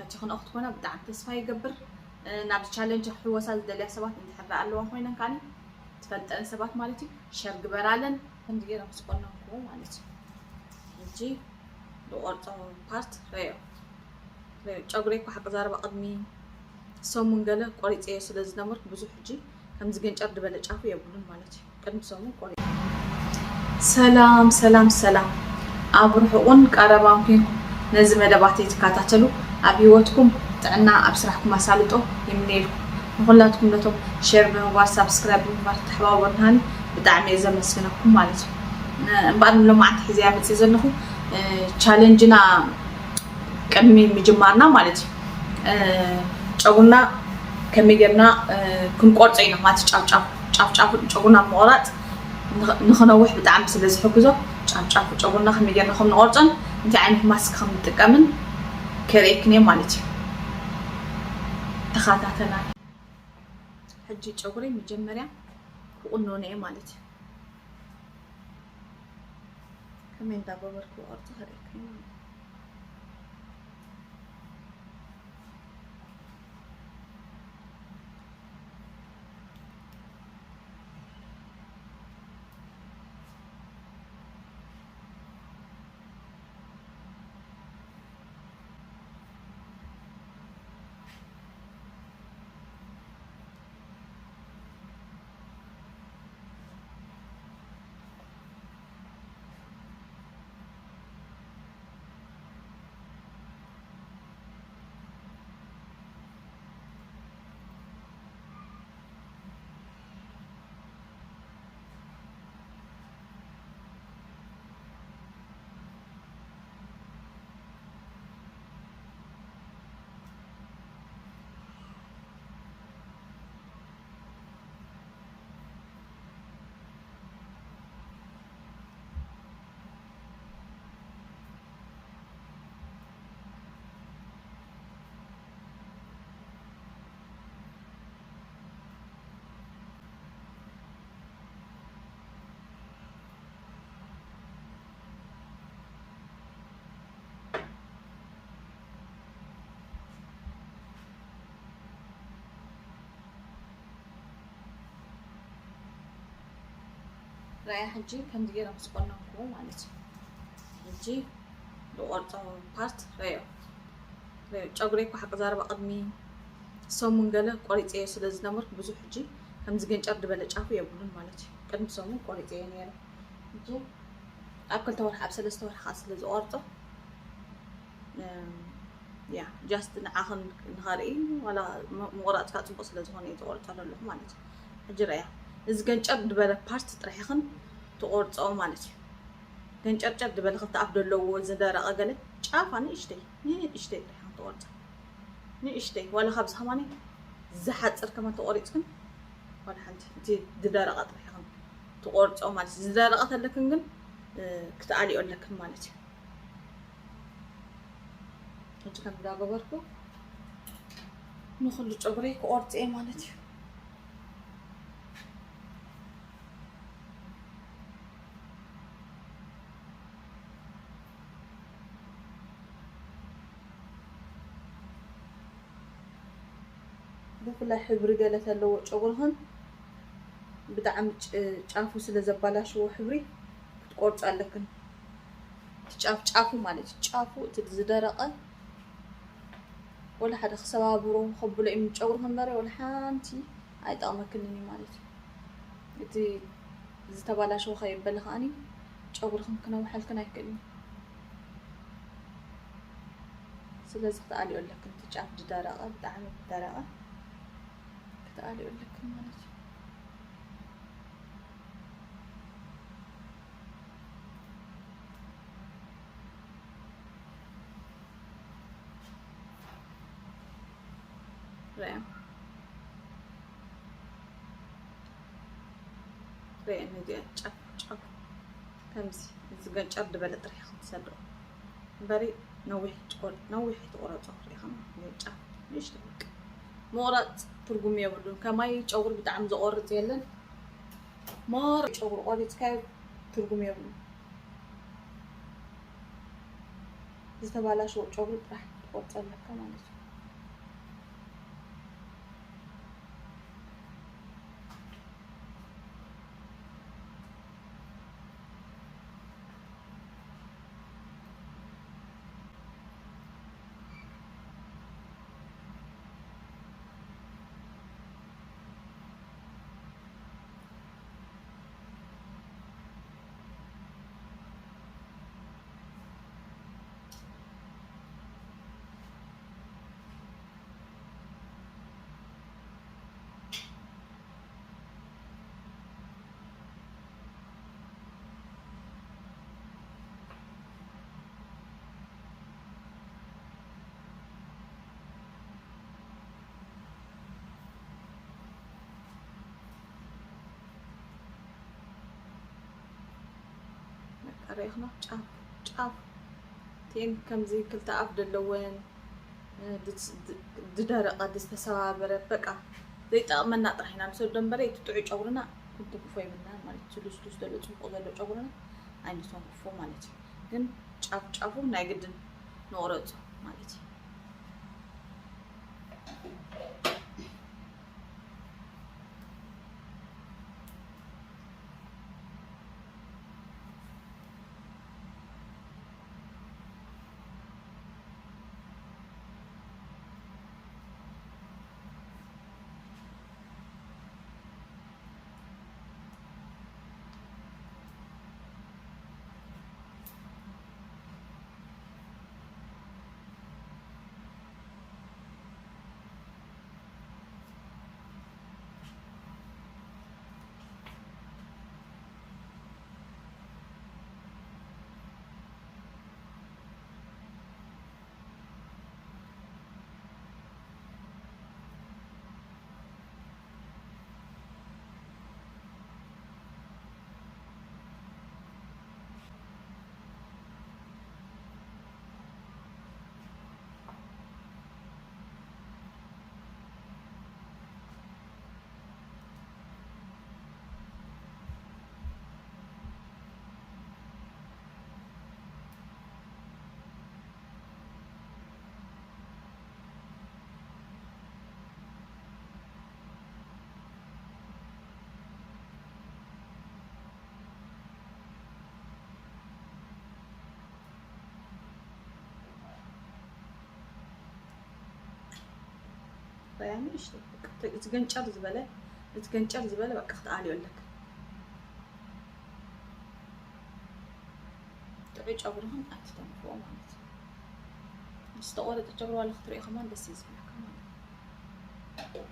ናቲ ክንኦ ክትኮና ብጣዕሚ ተስፋ ይገብር። እ፣ ናብዚ ቻለንጅ ክሕወሳ ዝደልያ ሰባት እንድሕር ደኣ ኣለዋ ኮይነን፣ ካኒ ትፈልጠን ሰባት ማለት እዩ፣ ሸር ግበራለን። ከምዚ ገይረ ምስ ቆነንክዎ ማለት እዩ። ሕጂ ዝቆርጾ ፓርት ረዮ። ረዮ። ጨጉረይ እኮ ሓቂ ዛረባ ቅድሚ ሰሙን ገለ ቆሪጸዮ ስለ ዝነበርኩ ብዙሕ ሕጂ ከምዚ ገንጨር ዝበለ ጫፉ የብሉን ማለት እዩ። ቅድሚ ሰሙን ቆሪጸ። ሰላም፣ ሰላም፣ ሰላም። ኣብ ርሑቕን ቀረባን ኮይንኩም ነዚ መደባተይ ትከታተሉ፣ ኣብ ህይወትኩም ጥዕና፣ ኣብ ስራሕኩም ኣሳልጦ ይምነየልኩም። ንኹላትኩም ነቶም ሼር ብምግባር፣ ሳብስክራይብ ብምግባር ተሓባበሩናኒ ብጣዕሚ እየ ዘመስግነኩም ማለት እዩ። እ፣ እምበኣር ንሎማዓንቲ ሒዘያ መፅእ ዘለኹ፣ እ፣ ቻለንጅና ቅድሚ ምጅማርና ማለት እዩ፣ እ፣ ጨጉርና ከመይ ጌርና፣ እ፣ ክንቆርጾ ኢና ማለት እዩ። ጫፍ ጫፍ፣ ጫፍ ጫፍ ጨጉርና ምቑራጽ ንኽ-፣ ንኽነውሕ ብጣዕሚ ስለ ዝሕግዞ፣ ጫፍ ጫፍ ጨጉርና ከመይ ጌርና ከም ንቆርጾን እንታይ ዓይነት ማስክ ከም ንጥቀምን ከርእየክን እየ ማለት እዩ። ተኸታተላ። ሕጂ ጨጉረይ መጀመርያ ክቑኖኖ እየ ማለት እዩ። ከመይ እንዳገበርኩ ቅርጺ ከርእየክን እየ ማለት እዩ። ራእያ ሕጂ ከምዚ ገይረ ምስ ቆነንኩዎ ማለት እዩ። ሕጂ ዝቆርጾ ፓርት ረዮ። ረዮ። ጨጉረይ እኮ ሓቂ ዛረባ ቅድሚ ሰሙን ገለ ቆሪጸዮ ስለ ዝነበርኩ ብዙሕ ሕጂ ከምዚ ገንጨር ዝበለ ጫፉ የብሉን ማለት እዩ። ቅድሚ ሰሙን ቆሪጸዮ ነይረ። ሕጂ ኣብ ክልተ ወርሒ፣ ኣብ ሰለስተ ወርሒ ከዓ ስለ ዝቆርጾ፣ እም፣ ያ፣ ጃስት ንዓኽን ንኸርኢ፣ ዋላ ም-፣ ምቑራጽካ ጽቡቕ ስለ ዝኾነ እየ ዝቆርጾ ዘለኹ ማለት እዩ። ሕጂ ረያ፣ እዚ ገንጨር ዝበለ ፓርት ጥራሕ ኢኽን ትቆርጾ ማለት እዩ። ገንጨርጨር ዝበለ ክልተ ኣፍ ዘለዎ ዝደረቐ ገለ ጫፋ ንእሽተይ፣ ንእሽተይ ጥራሕ ኢኽን ትቆርጾ። ንእሽተይ፣ ዋላ ካብዚ ከማኒ ዝሓጽር ከማን ተቆሪጽክን፣ ዋላ ሓንቲ፣ እቲ ዝደረቐ ጥራሕ ኢኽን ትቆርጾ ማለት እዩ። ዝደረቐ ተለክን ግን፣ እ፣ ክትኣልዮ ኣለክን ማለት እዩ። ሕጂ ከም እንዳገበርኩ ንኹሉ ጨጉረይ ክቆርጽ እየ ማለት እዩ። ብፍላይ ሕብሪ ገለ ተለዎ ጨጉርኽን ብጣዕሚ ጭ-፣ ጫፉ ስለ ዘባላሽዎ ሕብሪ ክትቆርጾ ኣለክን። እቲ ጫፍ ጫፉ ማለት እዩ። ጫፉ እቲ ዝደረቐ ወላ ሓደ ክሰባብሮ ከብሎ እዩ ጨጉርኽን እምበር ወላ ሓንቲ ኣይጠቕመክንን እዩ ማለት እዩ። እቲ ዝተባላሸወ ከየበለ ከኣኒ ጨጉርኽን ክነውሐልክን ኣይክእልን እዩ። ስለዚ ክትኣልዮ ኣለክን፣ እቲ ጫፍ ዝደረቐ፣ ብጣዕሚ ዝደረቐ ክትኣልዮ ኣለክን ማለት እዩ። ርያ። ርያ፣ ነዚኣ ጫፍ ጫፍ ከምዚ ዝገንጨር ዝበለ ጥራሕ ኢኹም ትሰድሩ። እምበሪ ነዊሕ ትቆር-፣ ነዊሕ ኣይትቆረጾ። ርኢኹም? ጫፍ ንእሽቶ በቃ። ምቑራጽ ትርጉም የብሉን። ከማይ ጨጉሪ ብጣዕሚ ዝቆርጽ የለን። ማር ጨጉሪ ቆሪጽካዮ ትርጉም የብሉን። ዝተባላሸወ ጨጉሪ ጥራሕ ቆርጸለካ ማለት እዩ። በቃ ርኢኽና ጫፍ ጫፍ ቴን ከምዚ ክልተ ኣፍ ዘለወን፣ እ፣ ድስ-፣ ድ-፣ ዝደረቐ ዝተሰባበረ በቃ ዘይጠቕመና ጥራሕ ኢና ንሰዶ እምበር እቲ ጥዑይ ጨጉርና ክንትንክፎ የብልና ማለት እዩ። ልስሉስ ዘሎ ጽቡቕ ዘሎ ጨጉርና ኣይንተንክፎ ማለት እዩ። ግን ጫፍ ጫፉ ናይ ግድን ንቑረጾ ማለት እዩ። ራያ ንእሽተይ፣ በቃ፣ እቲ ገንጨር ዝበለ፣ እቲ ገንጨር ዝበለ በቃ ክትኣልዮ ኣለካ። ጥዑይ ጨጉርኽን ኣይትተንክፎ ማለት እዩ። ምስ ተቖረጠ ጨጉሪ ዋላ ክትሪኦ ከማን ደስ እዩ ዝብለካ ማለት እዩ።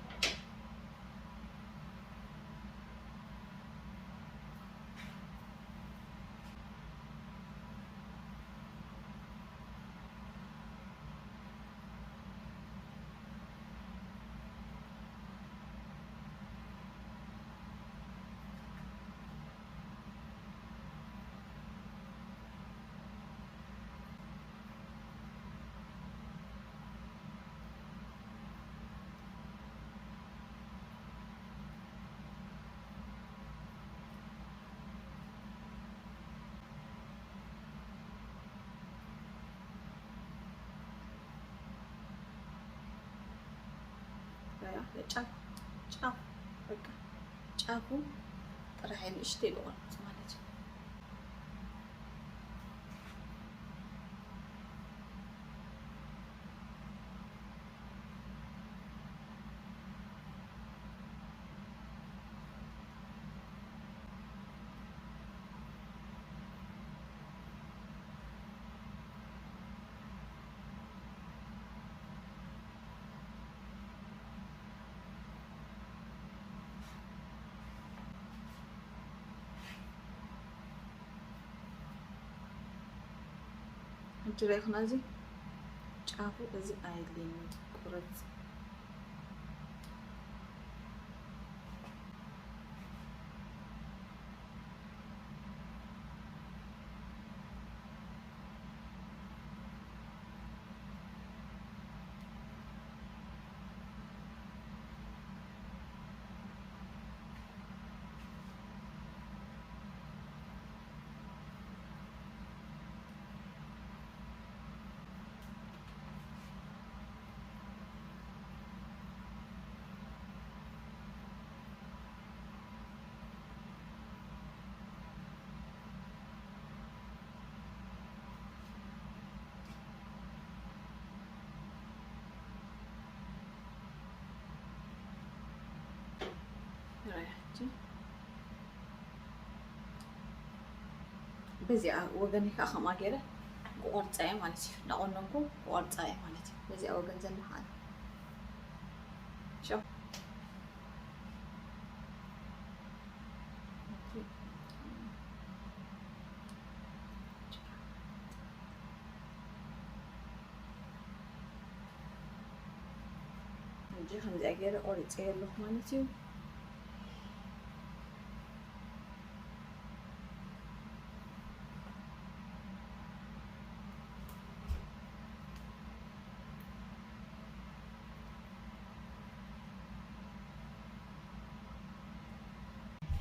ራያ ጫፍ ጫፍ በቃ ጫፉ ጥራሕ ንእሽተይ ዝቆርጽ ማለት እዩ። ሕጂ ርኢኽና፣ እዚ ጫፉ እዚ ኣየድልየኒ፣ ቁረጽ። በዚኣ ወገን ከዓ ከምኣ ገይረ ክቆርፃ እየ ማለት እዩ። እንዳቆነንኩ ክቆርፃ እየ ማለት እዩ። በዚኣ ወገን ዘላ ከዓ ሸው። ሕጂ ከምዚኣ ገይረ ቆሪፀ ኣለኹ ማለት እዩ።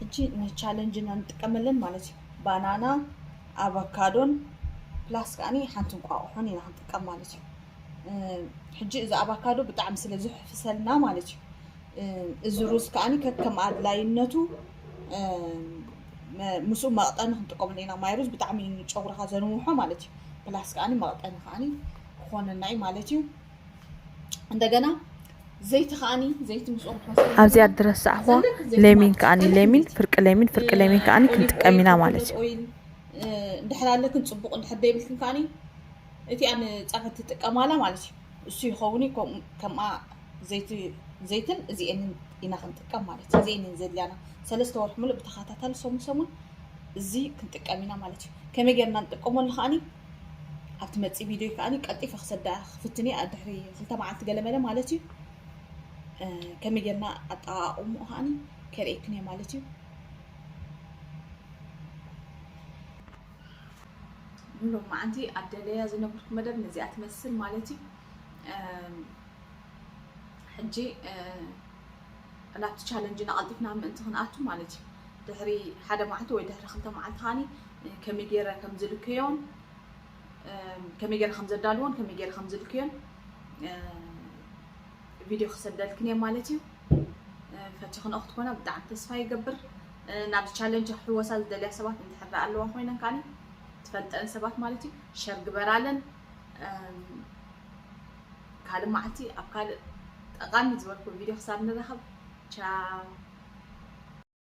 ሕጂ ንቻለንጅና ንጥቀመለን ማለት እዩ። ባናና፣ ኣቫካዶን ፕላስ ከዓኒ ሓንቲ እንቋቑሖን ኢና ክንጥቀም ማለት እዩ። ሕጂ እዚ ኣቫካዶ ብጣዕሚ ስለ ዝሕፍሰልና ማለት እዩ። እዚ ሩዝ ከዓኒ ከከም ኣድላይነቱ ምስኡ መቕጠኒ ክንጥቀመሉ ኢና። ማይ ሩዝ ብጣዕሚ ጨጉርኻ ዘንውሖ ማለት እዩ። ፕላስ ከዓኒ መቕጠኒ ከዓኒ ክኾነና እዩ ማለት እዩ። እንደገና ዘይቲ ከዓኒ ዘይቲ ምስኡ ክትወስድ ኣብዚኣ ድረሳዕኹዋ ለሚን ከዓኒ ለሚን ፍርቂ ለሚን ፍርቂ ለሚን ከዓኒ ክንጥቀም ኢና ማለት እዩ። እንድሕር ኣለክን ፅቡቕ እንድሕር ደይብልክን ከዓኒ እቲኣ ንፀብሒ ትጥቀማላ ማለት እዩ። እሱ ይኸውን እዩ። ከምኡ- ከምኣ ዘይቲ ዘይትን እዚኤንን ኢና ክንጥቀም ማለት እዩ። እዚኤንን ዘድልያና ሰለስተ ወርሒ ሙሉእ ብተኸታታሊ ሰሙን ሰሙን እዚ ክንጥቀም ኢና ማለት እዩ። ከመይ ጌርና ንጥቀመሉ ከዓኒ ኣብቲ መፂእ ቪድዮ ከዓኒ ቀልጢፈ ክሰዳ ክፍትን እየ። ድሕሪ ክልተ መዓልቲ ገለመለ ማለት እዩ። ከመይ ጌርና ኣጠቃቕምኡ ከዓኒ ከርእየክን እየ ማለት እዩ። ሎማዓንቲ ኣብ ደለያ ዝነብርኩ መደብ ነዚኣ ትመስል ማለት እዩ። ሕጂ ናብቲ ቻለንጅ እናቐልጢፍና ምእንቲ ክንኣቱ ማለት እዩ። ድሕሪ ሓደ መዓልቲ ወይ ድሕሪ ክልተ መዓልቲ ከዓኒ ከመይ ገይረ ከም ዝልከዮን ከመይ ገይረ ከም ዘዳልዎን ከመይ ገይረ ከም ዝልከዮን ቪድዮ ክሰደልክን እየ ማለት እዩ። ፈቲኽንኦ ክትኮና ብጣዕሚ ተስፋ ይገብር። ናብዚ ቻለንጅ ክሕወሳ ዝደልያ ሰባት እንድሕር ደኣ ኣለዋ ኮይነን ከዓኒ ትፈልጠን ሰባት ማለት እዩ ሸር ግበራለን። ካልእ መዓልቲ ኣብ ካልእ ጠቓሚ ዝበልኩ ቪድዮ ክሳብ ንራኸብ ቻው።